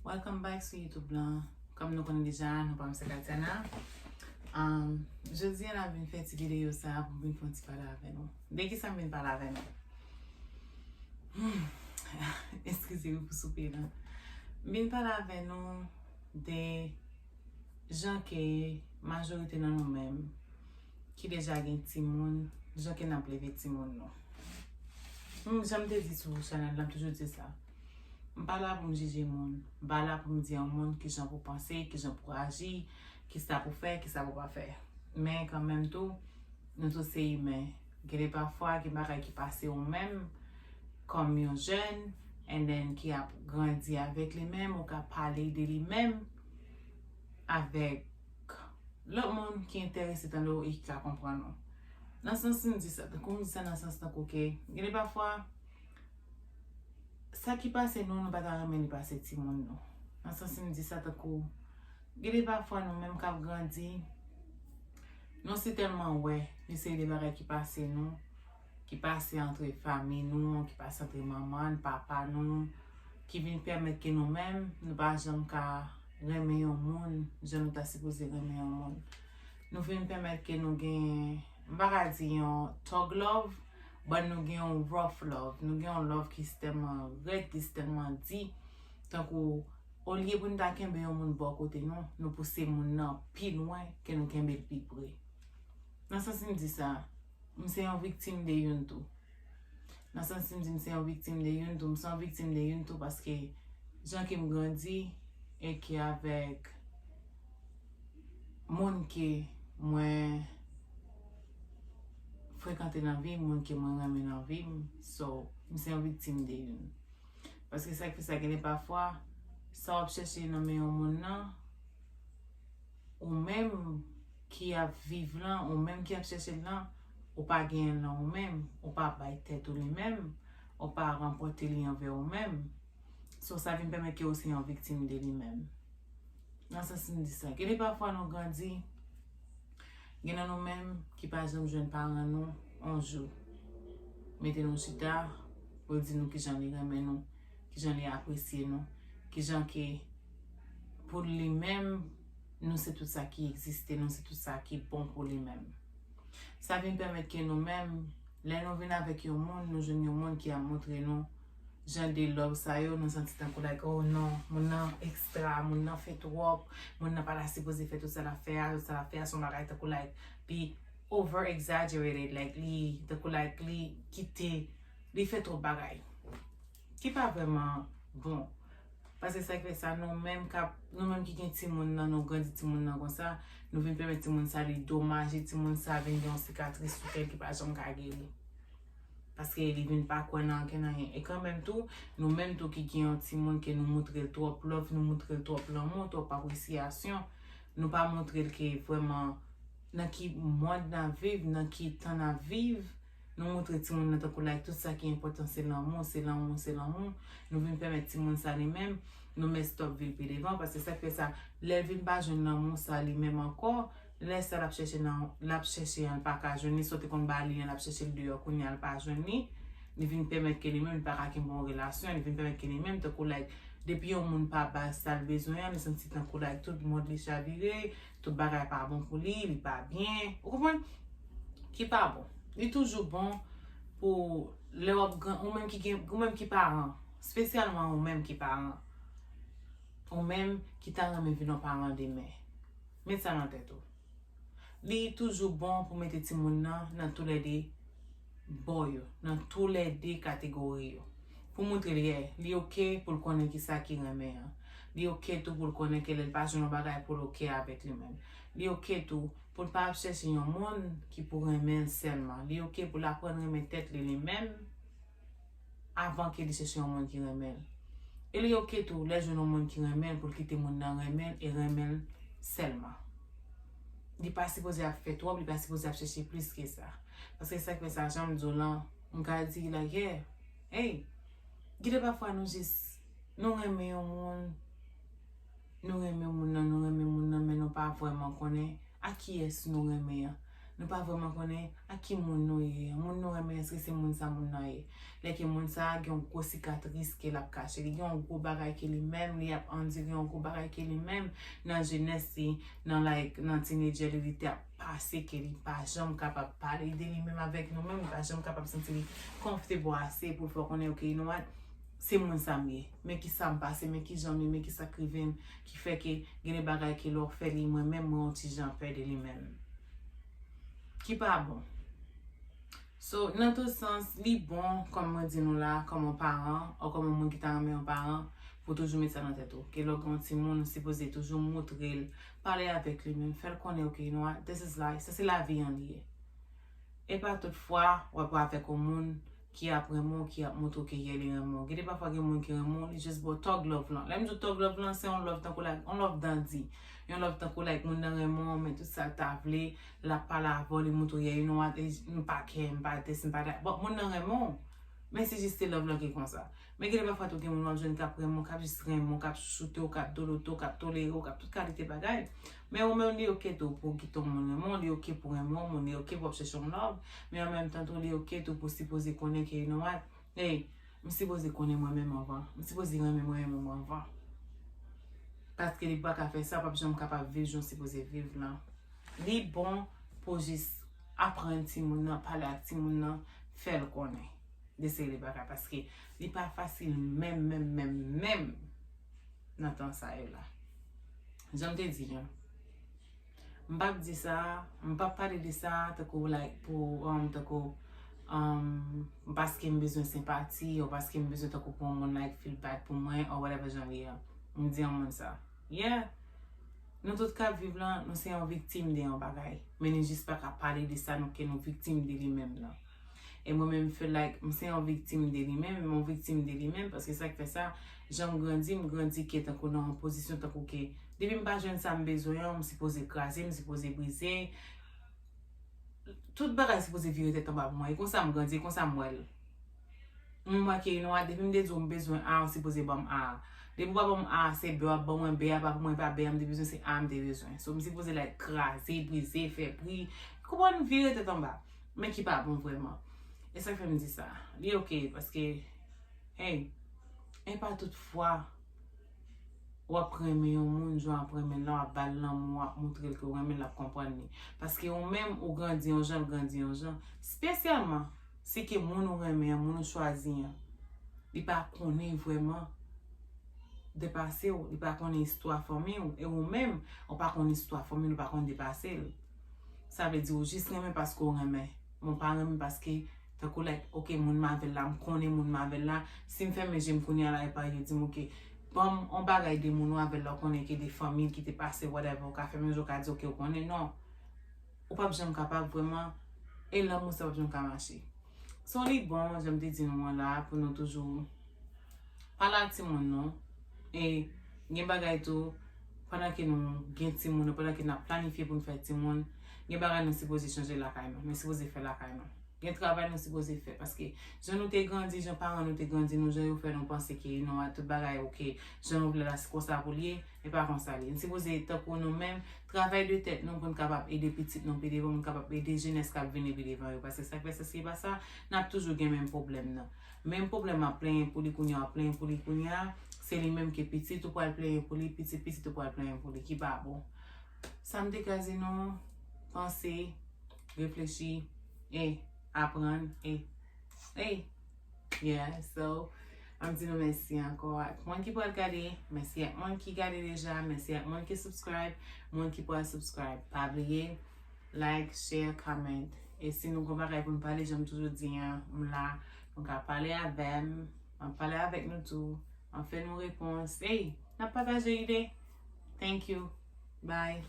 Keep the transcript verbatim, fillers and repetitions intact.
Welcome back sou YouTube lan. Kòm nou konnen deja, non pa m se Katiana. Um, jodi a n ap vin fè ti videyo sa a pou m vin fè yon ti pale avè nou. De kisa m vin pale avè nou? Hmm. Eskize wi pou soupe lan. M vin pale avè nou de jan ke majorite nan nou menm ki deja gen timoun, jan ke n ap leve timoun nou. Hmm, jan m te di sou chanèl la, m toujou di sa. M pa la pou m jije moun. M pa la pou m di yon moun kijan pou panse, kijan pou aji, kisa pou fè, kisa pou pa fè. Men kanmenm tou, nou tout se imen. Gen de pafwa, gen bagay ki pase ou menm, kòm yon jèn, and then ki ap grandi avèk li menm, ou ka pale de li menm avèk lòt moun ki enterese tande w e ki ka konprann ou. Nan sans m di sa, tankou m di sa nan sans tankou ke, gen de pafwa, sa ki pase nou, nou pa ta renmen li pase timoun nou. Nan sans m di sa tankou, gen de pafwa nou menm k ap grandi, nou si tèlman wè, yon seri de bagay ki pase nou, ki pase antre fanmi nou, ki pase antre manman n, papa nou, ki vin pèmèt ke nou menm, nou pa janm ka renmen yon moun, jan nou ta sipoze renmen yon moun. Nou vin pèmèt ke nou gen, m pa ka di yon thug love, but nou gen yon rough love. Nou gen yon love ki tèlman rèd, ki tèlman di. Tankou, olye pou nou ta kenbe yon moun bò kote nou, nou pouse moun nan pi lwen ke nou kenbe l pi pre. Nan sans m di sa, m se yon viktim de youn tou. Nan sans m di m se yon viktim de youn tou, m se yon viktim de youn tou paske jan ke m grandi e ke avèk moun ke mwen frekante nan vi m, moun ke mwen renmen nan vi m, so, m se yon viktim de youn. Paske sa k fè sa gen de pafwa, sa w ap chèche nan men yon moun nan, ou menm ki ap viv lan, ou menm ki ap chèche l lan, ou pa genyen l nan ou menm, ou pa bay tèt ou li menm, ou pa ranpòte li anvè ou menm. So, sa vin pèmèt ke ou se yon viktim de li menm. Nan sans m di sa. Gen de pafwa nou grandi, gen nan nou menm ki pa janm jwenn paran nou, yon jou mete nou chita, pou l di nou kijan li renmen nou, kijan li apresye nou, kijan ke pou li menm, nou se tout sa ki egziste, nou se tout sa ki bon pou li menm. Sa vin pèmèt ke nou menm, lè nou vin avèk yon moun, nou jwenn yon moun ki ap montre nou jan de love sa yo, nou santi tankou like, oh non, moun nan ekstra, moun nan fè twòp, moun nan pa ta sipoze fè tout sa l ap fè a, tout sa l ap fè a se yon bagay tankou like, li over exaggerated, like li, tankou like li kite, li fè twòp bagay. Ki pa vrèman bon. Paske sa k fè sa, nou menm k ap, nou menm ki gen timoun nan, nou grandi timoun nan konsa, nou vin pèmèt timoun sa li domaje, timoun sa vin gen yon sikatris sou kè l ki pa janm ka geri. Paske li vin pa kwè nan ankenn anyen. E kanmenm tou, nou menm tou ki gen yon timoun ke nou montre l twòp love, nou montre l twòp lanmou, twòp apresyasyon, nou pa montre l ke vrèman nan ki mond n ap viv, nan ki tan n ap viv, nou montre timoun nan tankou like tout sa ki enpòtan se lanmou, se lanmou, se lanmou. Nou vin pèmèt timoun sa li menm, nou met stop vi l pi devan, paske sa k fè sa, lè l vin pa jwenn lanmou sa li menm ankò, lè sa l ap chèche nan, l ap chèche an, l pa ka jwenn li, sa w te konn ba li an, l ap chèche l deyò, kounye a l pa jwenn li, li vin pèmèt ke li menm, li pa ka kenbe yon relasyon, li vin pèmèt ke li menm, tankou like, depi yon moun pa ba l sa l bezwen an, li santi tankou like tout mond li chavire, tout bagay pa bon pou li, li pa byen. Ou konprann? Ki pa bon. Li toujou bon pou lè w ap gran, ou menm ki gen, ou menm ki paran, espesyalman ou menm ki paran, ou menm ki ta renmen vin yon paran demen. Met sa nan tèt ou. Li toujou bon pou mete timoun nan nan toulède bò yo, nan toulède kategori yo. Pou montre l, yeah, li oke pou l konnen kisa ki renmen an. Li oke tou pou l konnen ke lè l pa jwenn yon bagay pou l oke avèk li menm. Li oke tou pou l pa ap chèche yon moun ki pou renmen l sèlman. Li oke pou l aprann renmen tèt li li menm avan ke li chèche yon moun ki renmen l. E li oke tou lè l jwenn yon moun ki renmen l pou l kite moun nan renmen l e renmen l sèlman. Li pa sipoze ap fè twòp, li pa sipoze ap chèche plis ke sa. Paske sa k fè sa, jan m di w lan, m ka di like, yeah, hey, gen de pafwa nou jis, nou renmen yon moun, nou renmen moun nan, nou renmen moun nan, men nou pa vrèman konnen a kiyès nou renmen an. Nou pa vrèman konnen a ki moun nou ye. Moun nou renmen, èske se moun sa moun nan ye? Lè ke moun sa a gen yon gwo sikatris ke l ap kache, li gen yon gwo bagay ke li menm, li ap andire yon gwo bagay ke li menm nan jenès li, nan like, nan teenager li, li te ap pase ke li pa janm kapab pale de li menm avèk nou menm, li pa janm kapab santi li comfortable ase pou l fè w konnen, ok, you know what? Se moun sa m ye. Men ki sa m pase, men ki jan m ye, men ki sa k rive m, ki fè ke gen de bagay ke lè w fè li, mwen menm, mwen yon ti jan pè de li menm. Ki pa bon. So, nan tout sans, li bon, kòm mwen di nou la, kòm yon paran, ou kòm yon moun ki ta renmen yon paran, pou toujou met sa nan tèt ou. Ke lè w gen yon timoun, ou sipoze toujou moutre l, pale avèk li menm, fè l konnen, ok, you know what, this is life, sa se lavi an li ye. E pa tout fwa, w ap avèk yon moun ki ap renmen w, ki ap montre w ke yè li renmen w. Gen de pafwa gen moun ki renmen w, li just ba w thug love lan. Lè m di w thug love lan, se yon love tankou like, yon love dandi. Yon love tankou like moun nan renmen w, men tout sa l ta vle, l ap pale avè w, li montre w yè, you know what, m pa care, m pa this, m pa that. But moun nan renmen w. Men se jis se love lan ki konsa. Men gen de pafwa tou gen moun w ap jwenn k ap renmen w, k ap jis renmen w, k ap chouchoute w, k ap dolote w, k ap tolere w, k ap tout kalite bagay. Men ou menm li oke tou pou w kite yon moun renmen w, li oke pou renmen yon moun, li oke pou w ap chèche yon love. Men an menm tan tou li oke tou pou w sipoze konnen ke you know what? Hey, m sipoze konnen mwen menm anvan. M sipoze renmen mwen menm anvan. Paske li pa ka fè sa, w p ap janm kapab viv jan w sipoze viv lan. Li bon pou w jis aprann timoun nan, pale ak timoun nan, fè l konnen de seri de bagay, paske li pa fasil menm, menm, menm, menm nan tan sa yo la. Jan m te di an, m p ap di sa, m p ap pale de sa tankou like pou, um, tankou, um, paske m bezwen senpati, ou paske m bezwen tankou pou yon moun like feel bad pou mwen, or whatever jan li ye. M di yon moun sa. Yeah. Nou tout k ap viv lan, nou se yon viktim de yon bagay. Men nou jis pa ka pale de sa nou ke nou viktim de li menm nan. E mwen menm feel like m se yon viktim de li menm, m yon viktim de li menm, paske sa k fè sa, jan m grandi, m grandi ke tankou nan yon pozisyon tankou ke, depi m pa jwenn sa m bezwen an, m sipoze kraze, m sipoze brize. Tout bagay sipoze vire tèt anba pou mwen. E konsa m grandi, e konsa m wè l. M wè ke, you know what, depi m te di w m bezwen A, ou sipoze ban m A. Depi w pa ban m A, se B w ap ban mwen, B a pa pou mwen, e pa B a m te bezwen, se A m te bezwen. So, m sipoze like kraze, brize, fè bri. Konprann, vire tèt anba. Men ki pa bon vrèman. E sa k fè m di sa. Li oke, paske, hey, e pa tout fwa w ap renmen yon moun, jan w ap renmen l lan, w ap ba l lanmou, w ap montre l ke w renmen l, l ap konprann li. Paske ou menm, ou grandi yon jan, l grandi yon jan. Espesyalman, si ke moun ou renmen an, moun ou chwazi an, li pa konnen vrèman depase w, li pa konnen istwa fanmi w, e ou menm, ou pa konn istwa fanmi l, ou pa konn depase l. Sa vle di ou jis renmen paske w renmen. Men w pa renmen paske, tankou like, ok, moun m avè l la, m konnen moun m avè l la. Si m fèmen je m kounye a la, epa yo di m, ok, ban m yon bagay de moun ou avè l la, ou konnen ke de fanmi l ki te pase, whatever, ou ka fèmen je, ou ka di, ok, ou konnen, non. Ou p ap janm kapab vrèman, e lanmou sa p ap janm ka mache. So, li bon, jan m te di nou an la, pou nou toujou pale ak timoun nou. E gen bagay tou, pandan ke nou gen timoun nou, pandan ke n ap planifye pou n fè timoun, gen bagay nou sipoze chanje lakay nou, nou sipoze fè lakay nou. Gen travay nou sipoze fè, paske jan nou te grandi, jan paran nou te grandi nou, jan yo fè nou panse ke nou a tout bagay oke, jan nou vle la se konsa pou l ye, e pa konsa l ye. Nou sipoze tankou nou menm, travay de tèt nou pou n kapab ede pitit nou pi devan, pou n kapab ede jenès k ap vini pi devan yo, paske sa k fè sa se pa sa, n ap toujou gen menm pwoblèm nan. Menm pwoblèm w ap plenyen pou li kounye a, w ap plenyen pou li kounye a, se li menm ke pitit ou pral plenyen pou li, pitit pitit ou pral plenyen pou li, ki pa bon. Sa m te ka di nou, panse, reflechi, e aprann, e, e, yeah, so, m ap di nou mèsi ankò ak moun ki pral gade, mèsi ak moun ki gade deja, mèsi ak moun ki subscribe, moun ki pral subscribe. Pa bliye, like, share, comment. E si nou gon bagay pou n pale, jan m toujou di an, m la, nou ka pale avè m, m ap pale avèk nou tou, m ap fè nou repons. Hey, n ap pataje ide. Thank you. Bye.